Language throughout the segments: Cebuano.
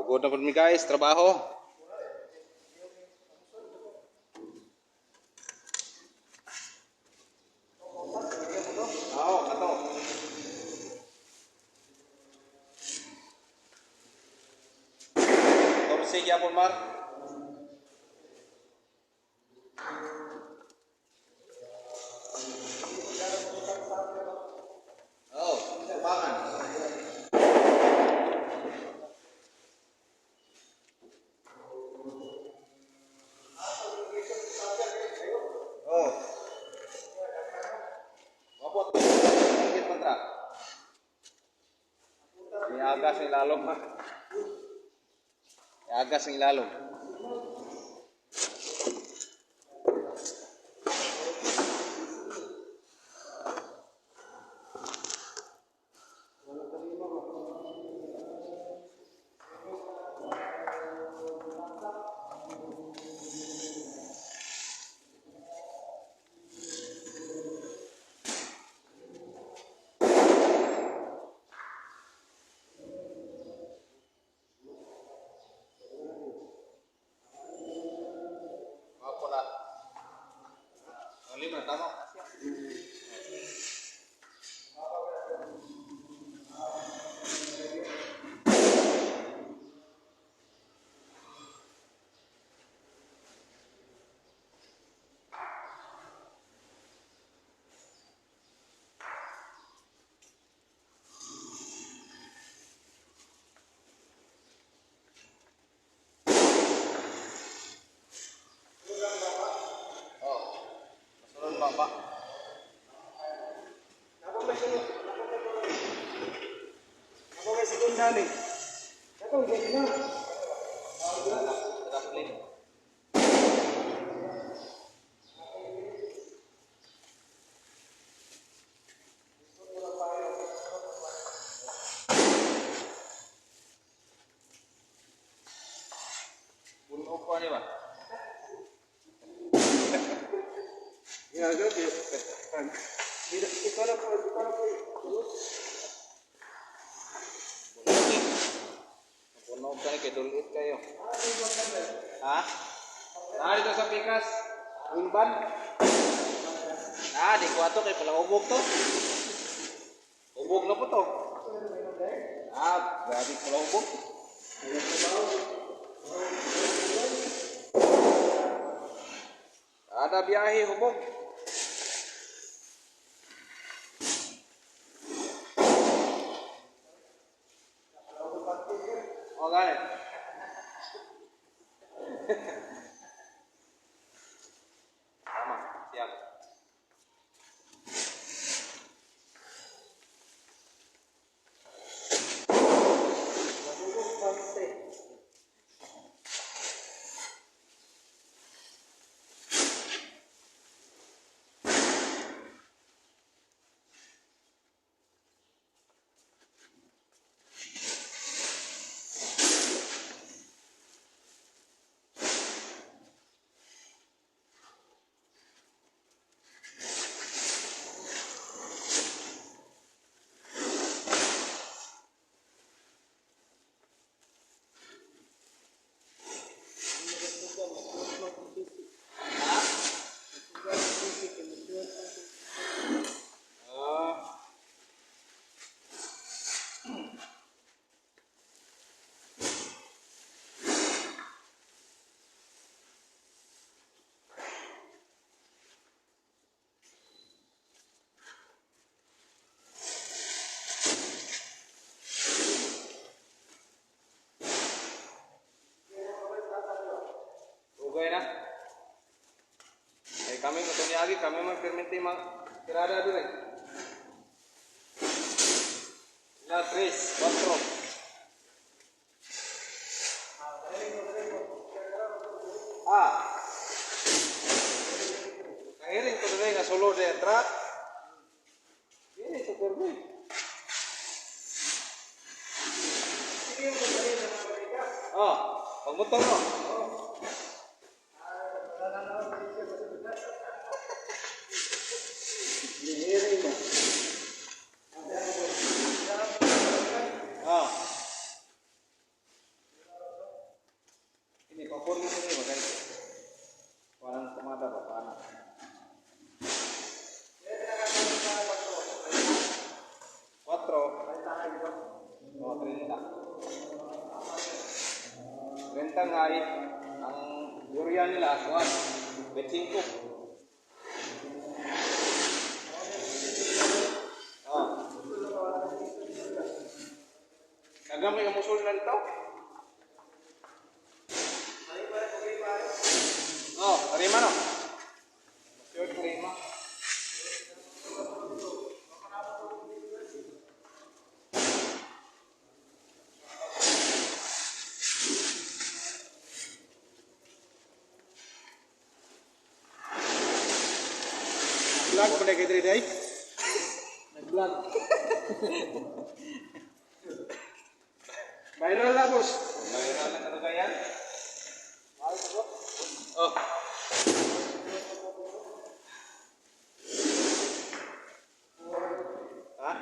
Sugod na po mi, guys, trabaho. Oo, kato. Torsi gyapon, Mar. Oo, tubangan. Oh. Mabot. Higit man tra. Niagas ang ilalom, ha. Niagas ang ilalom. Wapo na. Ang lima, tama. Oh. Masunod pa ba? Ako may segunda ni. Ako may na. Tara. Bunog ko ani ba? Ya, gabi. Ikaw na po, ikaw na po. Bunog eh. Bunog ka ni kay dulit kayo. Ha? Ah, dito sa pikas. Winban. Ah, di ko ato kay pala ubog to. Ubog na po to. Ah, grabe pala ubog. Ada biyahe hubog. Oh, gani. Tama, siap. Ah. Ugay na. Eh kami mo niagi, kami man perminti mang tirada dire. La tres, cuatro. Ah. Kahiring ko dire nga solo de truck. Dili sa permi. Oh, pagmotor no. Oh. Vapor gito ni bagay. Parang kumada ba pana. Quatro. Oh, 30. 30 nga ay ang urea nila kuan 25. Oh. Kagamay ang musul na nito. Oh, tarima no. Sure, tarima. Vlog pa na kay diri day. Nag-vlog. Viral na, boss. Viral na kalugayan. Oh. Ha?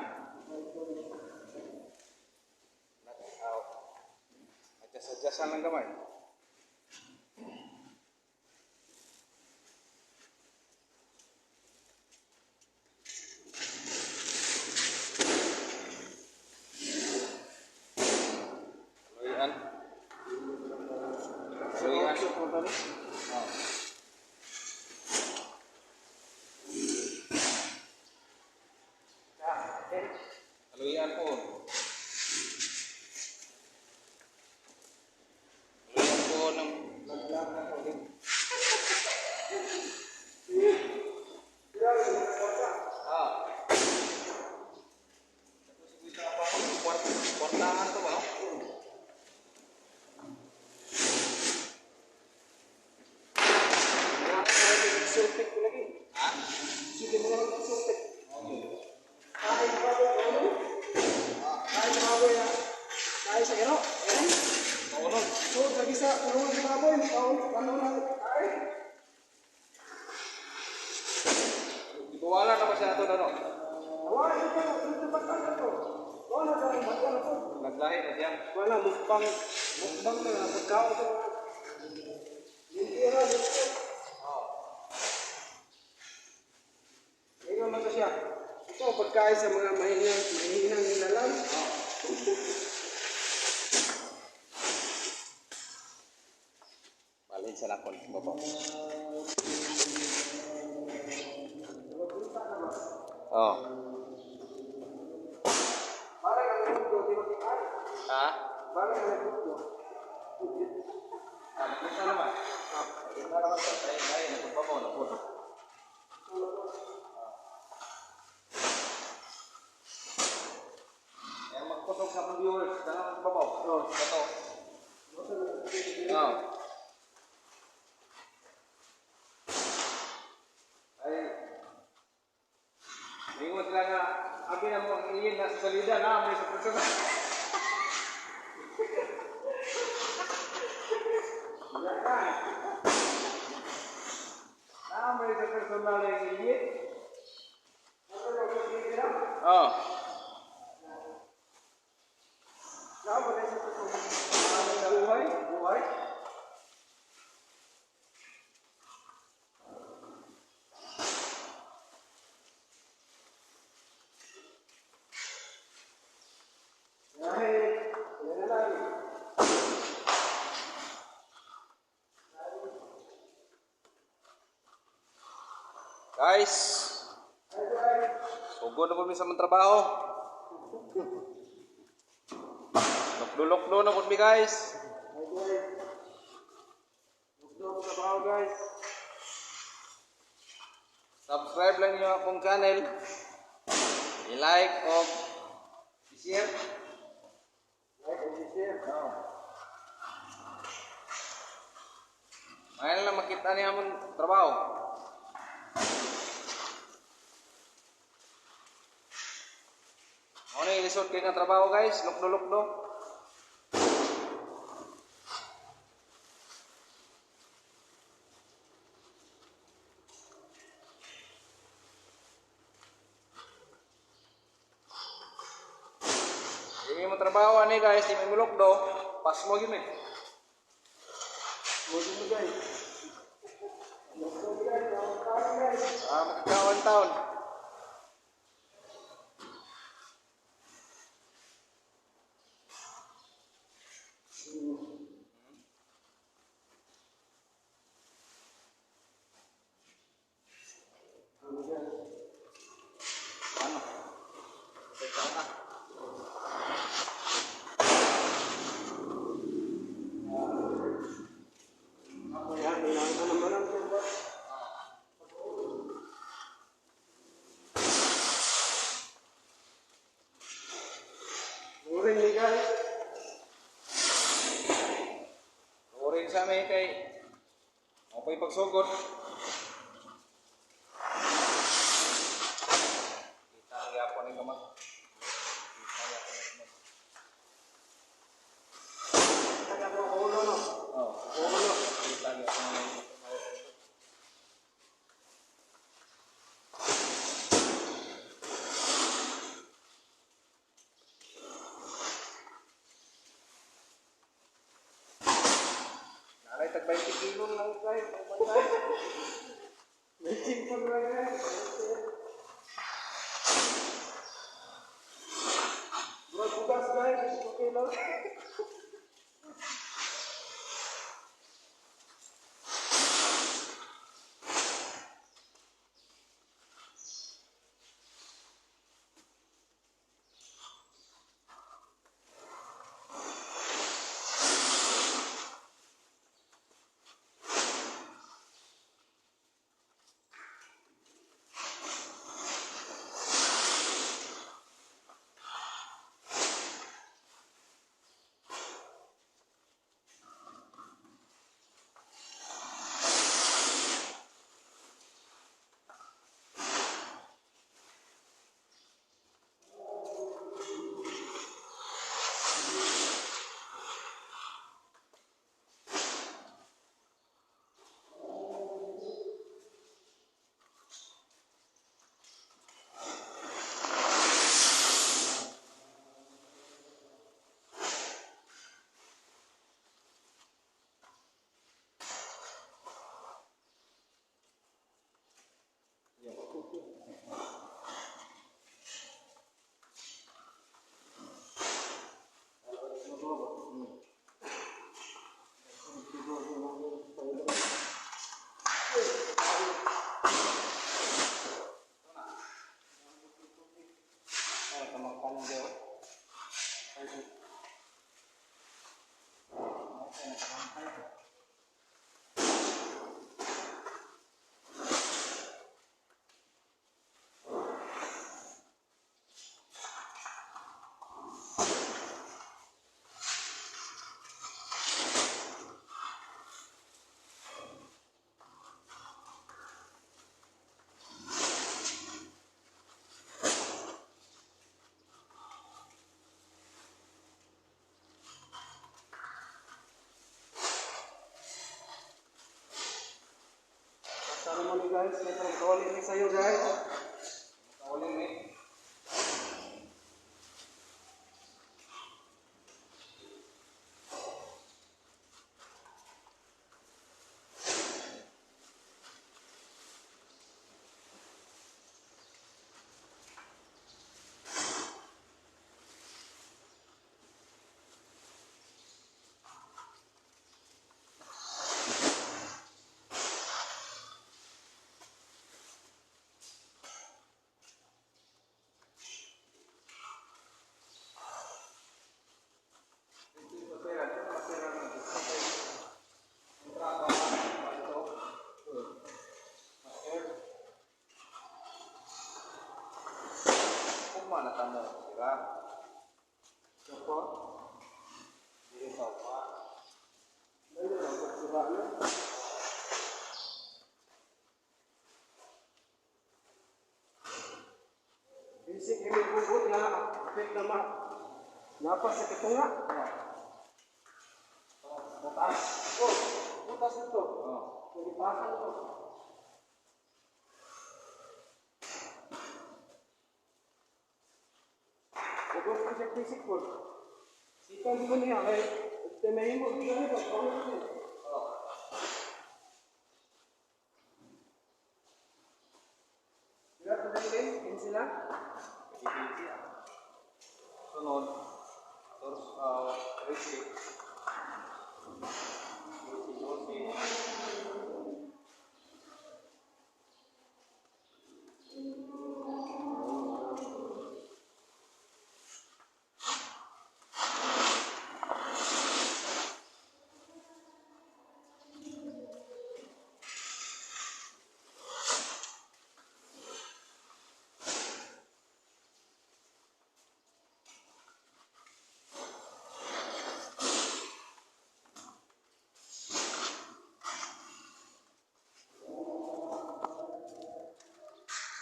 Nag-out. Adjust-adjustan lang gamay. Luyan. Luyan. Oh. Aluyan po. Aluyan po ng laglag na po. Ah. Kwartahan to ba, no? Sultik ko lagi. Ha? Sige mo lang sultik. Kain baboy ano? Kain baboy na. Kain sa gero. Eh? Kaunon. So, lagi sa ulong sa baboy, kaon ano na kain. Ibuwala na ba siya ito na, no? Wala ito ito pagkain to. Wala sa ring wala to. Naglahi na siya. Wala mukbang mukbang na pagkaon to. Hindi ra dito. Oh. Ingon man to siya. Ito pagkain sa mga mahinang mahinang nilalang. Oh. Balin sa lakon, babaw. Oh. Parang ang mundo, di makitaan. Ha? Parang ang mundo. Ah, nakita naman. Ah, nakita naman to. Tayo, tayo, nagpabaw na po. Kaya magkusog sa akong viewers, dala magbabaw. Oh. Ito. Oh. Ay, Lingon sila nga, abi na mo ang iyin na sa salida na, may sa personal. Na, may sa personal na yung iyin. Oh. Sa buhay, buhay. Ay, yan na lang. Guys, sugod na po mi sa mga trabaho. Lukdo-lukdo na po mi, guys. Lukdo ang trabaho, guys. Subscribe lang niyo akong channel. I-like o i-share. Like and share. Oh. Ngayon lang makita niya among trabaho. Ano yung ilisod kayo ng trabaho, guys? Lukdo-lukdo. Yung mo trabaho ani guys, di may mulukdo, pas mo gyud eh. Mo guys. Let's go guys. Guys. Ah, magkakaon taon. Ano? Teka na. Yan, kailangan naman ang tumba. Uring ni guys. Uring sa amin kay okay pagsugod. Kita ang yapon ni kamag. Kita ang yapon ni kamag. Taga ko ulo no. Oh, Ulo. kita ang yapon ni kamag. Nalay tag 20 kilo lang guys, pagbantay. May chingpon na guys. Bro, bugas guys. Okay lang. Ay, kamangkan daw. Ay, nakakamangkan. Basta naman ni guys. May parang ni sa'yo guys. Kaulin eh. Ugma na tamo sira. Opo. Dili sa ugma. Dali lang, pagsira na. Basic yung bugot na apit na ma napas sa kitunga. Butas. Oh, butas nito. Oh. Nalipakan ito. Ugos ko siya basic po. Sika mo niya kay temay mo gani ba? Oh. Pila pa din, 15 na. Sunod, source, 13. 12, 12.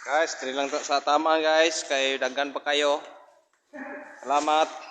Guys, diri lang sa tama, guys, kay daghan pa kayo. Salamat.